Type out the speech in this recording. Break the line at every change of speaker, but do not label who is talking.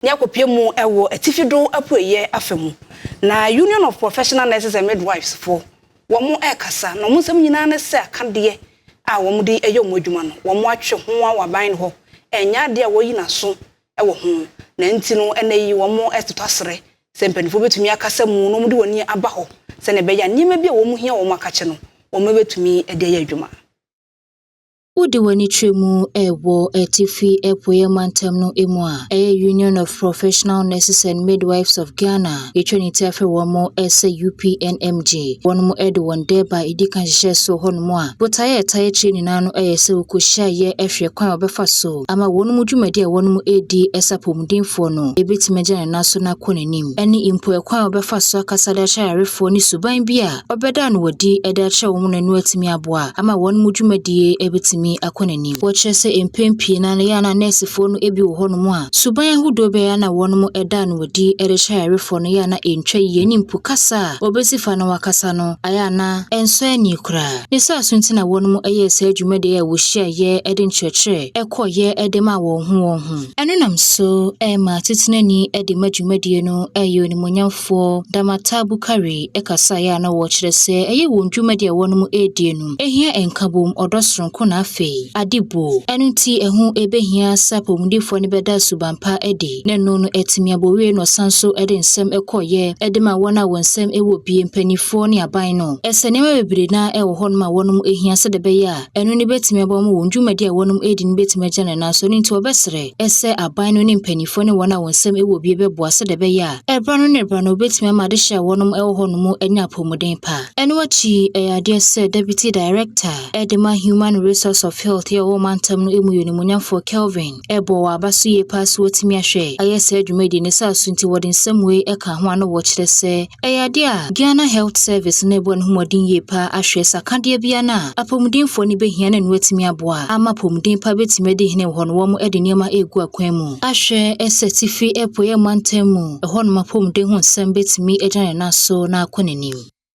Ne akɔpie mu wɔ atifi do apueyɛ afa mu na Union of Professional Nurses and Midwives foɔ wɔn ɛrekasa na wɔn nsɛm nyinaa ne sɛ akadeɛ a wɔn de yɛ wɔn adwuma no, wɔn atwe ho wɔ aban no hɔ, ɛnyɛ adeɛ a wɔyi n'aso wɔ ho. Na nti no ɛnɛ yi wɔn ɛtotɔ asrɛ sɛ mpanimfoɔ bɛtumi akasa mu na wɔn de wɔn ani aba hɔ sɛnea ɛbɛyɛ a nneɛma bi a wɔn hia wɔn akakye no, wɔn bɛtumi de ayɛ adwuma.
Wode w'ani kyerɛ mu ɛwɔ atifi apueɛ mantam no mu a, ɛyɛ Union of Professional Nurses and Midwives of Ghana, yɛtwa ne ti afrɛ wɔn mo sɛ UPNMG. Wɔn mo de wɔn dɛba a ɛdi kan hyehyɛ so hɔnom a, botaeɛ a ɛtae akyire nyinaa no yɛ sɛ wɔkɔhyiaeɛ ahwɛ kwan a wɔbɛfa so ama wɔn mu dwumadi a wɔn mu redi ɛsɛ apɔmudenfoɔ no ɛbɛtumi agyina ne nan so na akɔ n'anim, ɛne mpo ɛkwan a wɔbɛfa so akasa de akyerɛ ayarefoɔ ne suban bi a ɔbɛda no wɔdi de akyerɛ wɔn no atumi aboa ama wɔn mu dwumadie ɛbɛtumi akɔ n'anim. Wɔkyerɛ sɛ mpɛn pii na no yɛ ana nɛɛsefoɔ no bi wɔ hɔnom a, suban ahodoɔ bɛyɛ na wɔn da no wɔdi de kyerɛ ayarefoɔ no yɛ ana ɛntwa yie, ne mpo kasa a wɔbɛsi fa na wakasa no ayɛ ana ɛnsɔ ani koraa. Ne saa so nti na wɔn yɛɛ saa dwumadie a wɔhyiaeɛ de nkyerɛkyerɛ ɛkɔɔyɛ de ma wɔn ho wɔn ho. Ɛno nam so ɛma titenani de ma dwumadie no, ɛyɛ Onimuonyamfoɔ Damata Bukari, ɛkasaeɛ a na wɔkyerɛ sɛ ɛyɛ wɔn dwumadie a wɔn redie no ɛhia nkabom, ɔdɔ soronko na afei adebo. Ɛno nti ɛho ɛbɛhia sɛ apɔmudifoɔ no bɛda suban pa adi na ɛno no atumi abɔwie. No ɔsan so de nsɛm ɛkɔɔyɛ de ma wɔn a wɔn nsɛm ɛwɔ bie, mpanimfoɔ ne aban no, ɛsɛ nneɛma bebree na ɛwɔ hɔnom a wɔn ɛhia sɛdeɛ ɛbɛyɛ a ɛno no bɛtumi aboa ma wɔn dwumadi a wɔn redi no bɛtumi agyina ne nan so. No nti wɔbɛsrɛ ɛsɛ aban no ne mpanimfoɔ ne wɔn a wɔn nsɛm ɛwɔ bie bɛboa sɛdeɛ ɛbɛyɛ a ɛbra no ne ɛbra no wɔbɛtumi ama adehyɛ a wɔn ɛwɔ hɔnom anya apɔmuden pa. Ɛno akyi, ɛyɛ adeɛ sɛ Deputy Director ɛde ma Human Resource of Health yɛ ɔwɔ mantam no mu, yɛ Onimuonyamfoɔ Kelvin, ɛbɔ wɔ aba so yie paa so wɔtumi ahwɛ ayɛ saa dwumadi ne saa so. Nti wɔde nsɛm wei ɛka ho a na wɔkyerɛ sɛ ɛyɛ adeɛ a Ghana Health Service no ɛbɔ ne ho mmɔden yie paa ahwɛ sakadeɛ bia no a apɔmudenfoɔ no bɛhia no atumi aboa ama apɔmuden pa bɛtumi adi hene wɔ hɔ no, wɔn de nneɛma ɛregu akwan mu ahwɛ ɛsɛ tifi apueɛ mantam mu ɛhɔnom apɔmuden ho nsɛm bɛtumi agyina ne nan so na akɔ n'anim.